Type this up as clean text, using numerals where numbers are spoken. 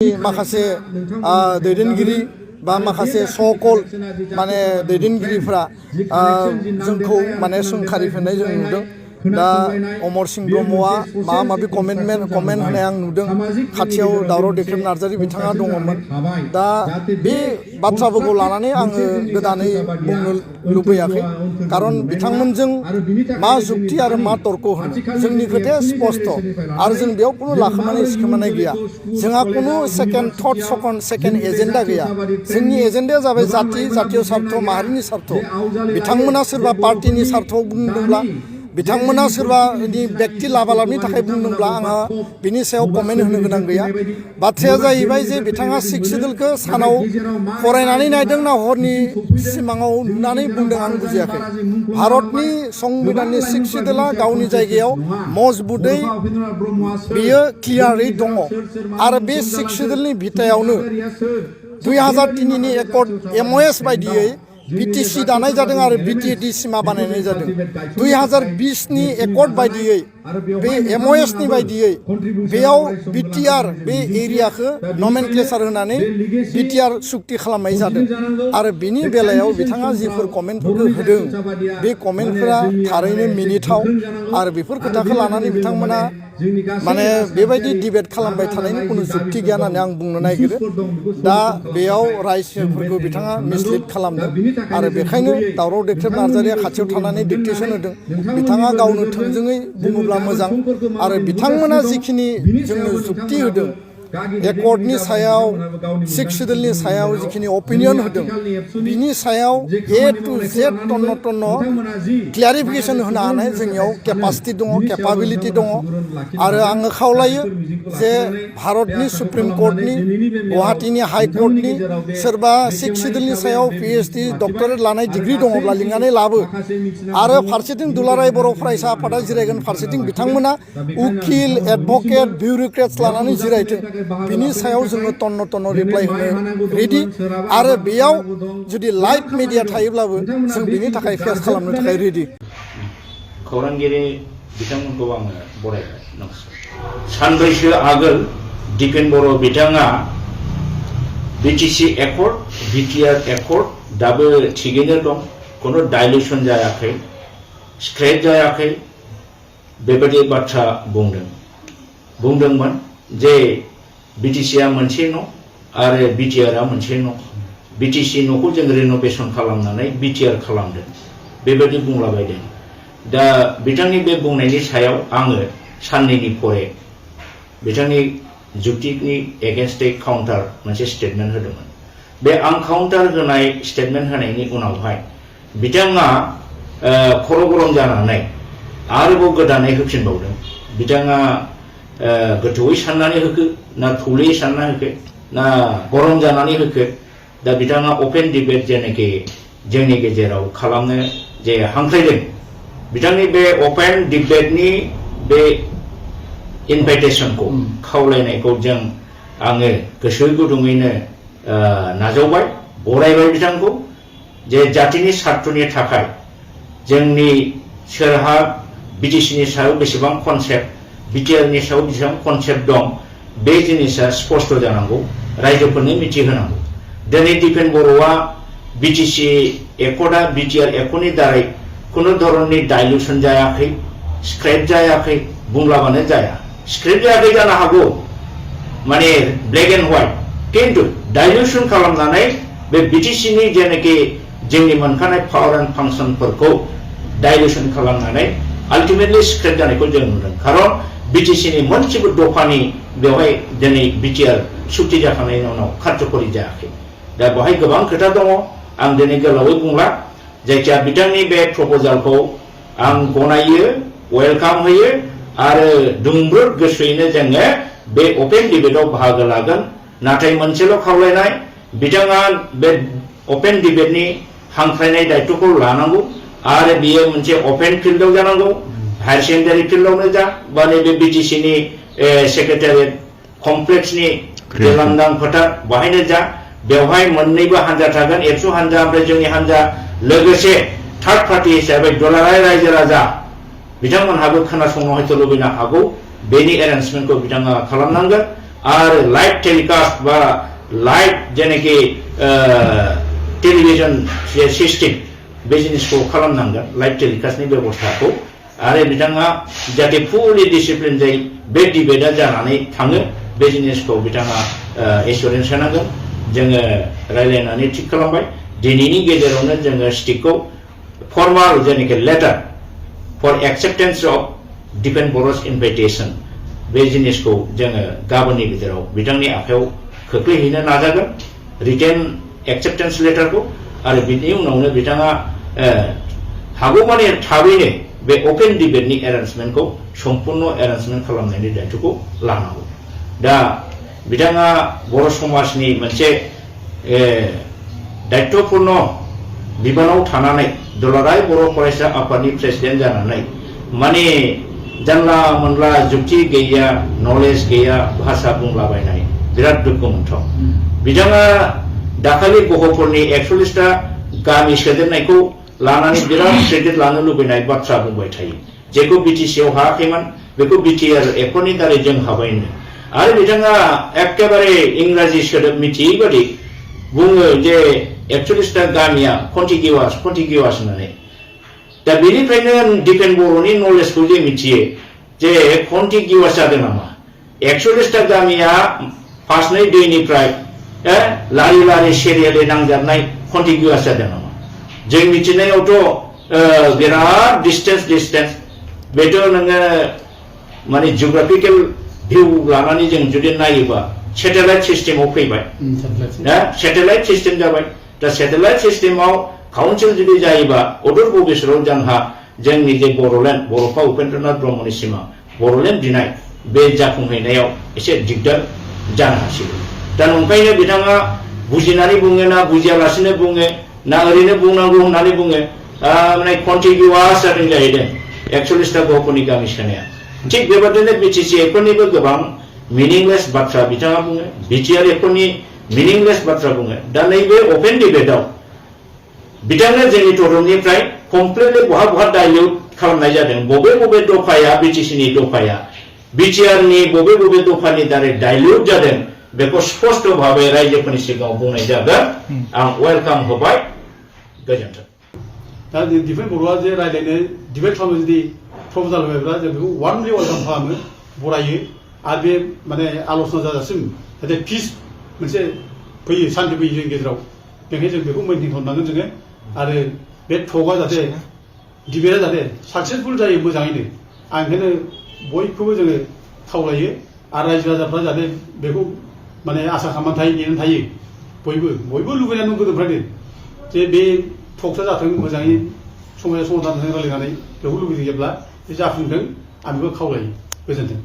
माखासे दैदेनगिरि बा माखासे सकल माने दैदेनगिरिफोरा जोंखौ माने सोंखारिफिननाय जों नुदों। दा अमर सिंह ब्रह्मआ माबा माबि कमेन्ट होनाय आं नुदों। खाथियाव दावराव देख्रेब नार्जारी बिथाङा दङमोन। दा बे बाथ्राफोरखौ लानानै आङो गोदानै बुंनो लुबैयाखै, खारन बिथांमोनजों मा जुक्ति आरो मा तर्क होनो जोंनि खोथाया स्पष्ट आरो जों बेयाव कुनु लाखोमानाय सिखोमानाय गैया। जोंहा कुनु सेकेन्ड थट सेकेन्ड एजेन्डा गैया। जोंनि एजेन्डाया जाबाय जातीय सार्थ माहारिनि सार्थ। बिथांमोना सोरबा पार्टीनि सार्थआव बुंदोंब्ला, बिथांमोना सोरबा व्यक्ति लाभालाभनि थाखाय बुंदोंब्ला आंहा बिनि सायाव कमेन्ट होनो गोनां गैया। बाथ्राया जाहैबाय जे बिथाङा सिक्स सिडुलखौ सानाव फरायनानै नायदों ना हरनि सिमाङाव नुनानै बुंदों आं बुजियाखै। भारतनि संबिधाननि सिक्स सिडुला गावनि जायगायाव मजबुतै बियो क्लियारै दङ आरो बे सिक्स सिडुलनि बिथायावनो 2003नि एकर्ड MOS बायदियै BTC दानाय जादों आरो BTAD सिमा बानायनाय जादों। 2020नि एकर्ड बायदियै बे MOS नि बायदियै बेयाव BTR बे एरियाखौ नमेनक्लेचार होनानै BTR सुक्ति खालामनाय जादों आरो बिनि बेलायाव बिथाङा जिफोर कमेन्टफोरखौ होदों बे कमेन्टफोरा थारैनो मिनिथाव आरो बेफोर खोथाखौ लानानै बिथांमोना माने बेबायदि डिबेट खालामबाय थानायनि कुनु जुक्ति गैया होननानै आं बुंनो नागिरो। दा बेयाव रायजोफोरखौ बिथाङा मिसलिड खालामदों आरो बेखायनो दावराव देख्रेब नार्जारिया खाथियाव थानानै डिक्टेसन होदों। बिथाङा गावनो थोंजोङै बुङोब्ला मोजां आरो बिथांमोना जिखिनि जोंनो जुक्ति होदों एकर्डनि सायाव सिक्स सिडुलनि सायाव जिखिनि अपिनियन होदों बिनि सायाव A to Z टन्न क्लियारिफिकेसन होनो हानाय जोंनियाव केपासिटि दङ, केपाबिलिटि दङ आरो आङो खावलायो जे भारतनि सुप्रिम कर्टनि, गुवाहाटीनि हाइ कर्टनि सोरबा सिक्स सिडुलनि सायाव PhD डक्टरेट लानाय डिग्री दङब्ला लिंनानै लाबो आरो फारसेथिं दुलाराय बर' फरायसा आफादा जिरायगोन, फारसेथिं बिथांमोना उकिल, एडभकेट, बिउरोक्रेट्स लानानै जिरायथों। बिनि सायाव जोङो टन्न रिप्लाइ होनो रेडि आरो बेयाव जुदि लाइभ मिडिया थायोब्लाबो जों बिनि थाखाय फेस खालामनो थाखाय रेडि। खौरांगिरि बिथांमोनखौ आङो बरायबाय। नमस्कार। सानब्रैसो आगोल दिपेन बर' बिथाङा BTC एकर्ड, BTR एकर्ड दाबो थिगैनो दं, कुनु डाइल्यूसन जायाखै, स्क्रैप जायाखै, बेबायदि बाथ्रा बुंदोंमोन जे BTCआ मोनसे न' आरो BTRआ मोनसे न'। BTC न'खौ जों रिनोभेसन खालामनानै BTR खालामदों, बेबायदि बुंलाबायदों। दा बिथांनि बे बुंनायनि सायाव आङो साननैनि परे बिथांनि जुक्तिनि एगेन्स्टै काउन्टार मोनसे स्टेटमेन्ट होदोंमोन। बे आं काउन्टार होनाय स्टेटमेन्ट होनायनि उनावहाय बिथाङा खर' गरम जानानै आरोबाव गोदानै होफिनबावदों। बिथाङा गोथौयै साननानै होखो ना थौलेयै सानना होखो ना गरम जानानै होखो, दा बिथाङा अपेन डिबेट जेनाखि जोंनि गेजेराव खालामनो जे हांख्रायदों, बिथांनि बे अपेन डिबेटनि बे इनभाइटेसनखौ खावलायनायखौ आङो गोसो गुदुङैनो नाजावबाय, बरायबाय बिथांखौ जे जातिनि सार्थनि थाखाय जोंनि सोरहा BTCनि सायाव बेसेबां कनसेप्ट, BTRनि सायाव बेसेबां कनसेप्ट दं, बे जिनिसा स्पष्ट जानांगौ, रायजोफोरनो मिथिहोनांगौ। दिनै दिपेन बर'आ BTC एकर्डआ BTR एकर्डनि दारै कुनु धरननि डाइल्यूसन जायाखै, स्क्रैप जायाखै बुंलाबानो जाया। स्क्रैप जायाखै जानो हागौ, माने ब्लेक एन्ड व्हाइट, किन्तु डाइल्यूसन खालामनानै बे BTCनि जेनाखि जोंनि मोनखानाय पावार एन्ड फांसनफोरखौ डाइल्यूसन खालामनानै आल्टिमेटलि स्क्रैप जानायखौ जों नुदों। खारन BTCनि मोनसेबो दफानि बेवहाय दिनै BTR सुक्ति जाखांनायनि उनाव कार्यकरि जायाखै। दा बेवहाय गोबां खोथा दङ, आं दिनै गोलावै बुंला। जायखिया बिथांनि बे प्रप'जालखौ आं गनायो, वेलकाम होयो आरो दुंब्रुद गोसोयैनो जोङो बे अपेन डिबेटआव बाहागो लागोन। नाथाय मोनसेल' खावलायनाय, बिथाङा बे अपेन डिबेटनि हांख्रायनाय दायित्वखौ लानांगौ आरो बियो मोनसे अपेन फिल्डआव जानांगौ, हायार सेकेन्डारि फिल्डआवनो जा बा नैबे BTCनि सेक्रेटारियेट कमप्लेक्सनि जे लांदां फोथार बाहायनो जा। बेवहाय मोननैबो हान्जा थागोन, एबसु हान्जा ओमफ्राय जोंनि हान्जा, लोगोसे थार्ड पार्टी हिसाबै दुलाराय रायजो राजा बिथांमोनहाबो खोनासंनो हयथ' लुबैनो हागौ। बेनि एरेन्जमेन्टखौ बिथाङा खालामनांगोन आरो लाइभ टेलिकास्ट बा लाइभ जेनाखि टेलिभिजन सिस्टेम बे जिनिसखौ खालामनांगोन लाइभ टेलिकास्टनि बेबस्थाखौ आरो बिथाङा जाहाथे फुलि डिसिप्लिन जायो बे डिबेटआ जानानै थाङो बे जिनिसखौ बिथाङा एसुरेन्स होनांगोन जोङो रायलायनानै थिग खालामबाय दिनैनि गेजेरावनो जोङो स्टिकखौ फर्माल जेनाखि लेटार फर एक्सेप्टेन्स अफ डिफेन बर'स इनभाइटेसन बे जिनिसखौ जोङो गाबोननि गेजेराव बिथांनि आखायाव खोख्लैहैनो नाजागोन रिटेन एक्सेप्टेन्स लेटारखौ आरो बिनि उनावनो बिथाङा हागौमानि थाबैनो बे अपेन डिबेटनि एरेन्जमेन्टखौ सम्पूर्ण एरेन्जमेन्ट खालामनायनि दायित्वखौ लानांगौ दा बिथाङा बर' समाजनि मोनसे दायित्वपूर्ण बिबानाव थानानै दुलाराय बर' फरायसा आफादनि प्रेसिडेन्ट जानानै माने जानला मोनला जुक्ति गैया नलेज गैया भाषा बुंलाबायनाय बिराद दुखु मोनथाव बिथाङा दाखालि गहपुरनि 41टा गामि सोदेरनायखौ लानानै बिराद क्रेडिट लानो लुबैनाय बाथ्रा बुंबाय थायो जेखौ बिटिसिआव हायाखैमोन बेखौ बिटिआर एक्टनि दारै जों हाबायनो आरो बिथाङा एखेबारे इंराजि सोदोब मिथियै बादि बुङो जे 41टा गामिया कन्टिगिउवास होननानै दा बेनिफ्रायनो डिफेन बर'नि नलेजखौ जे मिथियो जे कन्टिगिउवास जादों नामा 41टा गामिया फार्स्टनै दैनिफ्राय लारि लारि सिरियालै नांजाबनाय कन्टिगिउवास जादों नामा जों मिथिनायावथ' बिराद डिस्टेन्स बेथ' नोङो माने जिअग्राफिकेल भिउ लानानै जों जुदि नायोबा सेटेलाइट सिस्टेमाव फैबाय सेटेलाइट सिस्टेम जाबाय दा सेटेलाइट सिस्टेमाव काउन्सिल जुदि जायोबा अदूर भबिसराव जोंहा जोंनि जे बर'लेण्ड बर'फा उपेन्द्रनाथ ब्रह्मनि सिमां बर'लेण्ड बिनाय बे जाफुंहैनायाव एसे दिगदार जानो हासिगौ दा नंखायनो बिथाङा बुजिनानै बुङो ना बुजियालासिनो बुङो ना ओरैनो बुंनांगौ होननानै बुङो माने कन्टिगिउवास जादों जाहैदों 41टा गहपुरनि गामि सोनाया थिग बेबादिनो बिटिसि एक्टनिबो गोबां मिनिंलेस बाथ्रा बिथाङा बुङो बिटिआर एक्टनि मिनिंलेस बाथ्रा बुङो दा नैबे अपेन डिबेटआव बिथाङा जोंनि तरफनिफ्राय कमप्लिटलि बहा डाइल्युट खालामनाय जादों बबे दफाया बिटिसिनि दफाया बिटिआरनि बबे दफानि दारै डाइल्युट जादों बेखौ स्पष्ट भाबै रायजोफोरनि सिगाङाव बुंनाय जागोन आं वेलकाम होबाय गोजोन्थों दा डिफेन बर'आ जे रायलायनो डिबेट खालामनो जुदि प्रप'जाल होयोब्ला जों बेखौ वार्मलि वेलकाम खालामो बरायो आरो बे माने आल'सना जाजासिम जाहाथे पिस मोनसे फैयो शान्ति फैयो जोंनि गेजेराव बेनिखायनो जों बेखौ मेइनटेन खालामनांगोन जोङो आरो बे टकआ जाहाथे डिबेटआ जाहाथे साक्सेसफुल जायो मोजाङैनो आं ओंखायनो बयखौबो जोङो खावलायो आरो रायजो राजाफ्रा जाहाथे बेखौ माने आसा खालामनानै थायो नेनानै थायो बयबो लुबैनानै गोदोनिफ्रायनो जे बे टकआ जाथों मोजाङै समाधानजों रायलायनानै बेखौ लुबैदों जेब्ला बे जाफुंथों आं बेखौ खावलायो गोजोन्थों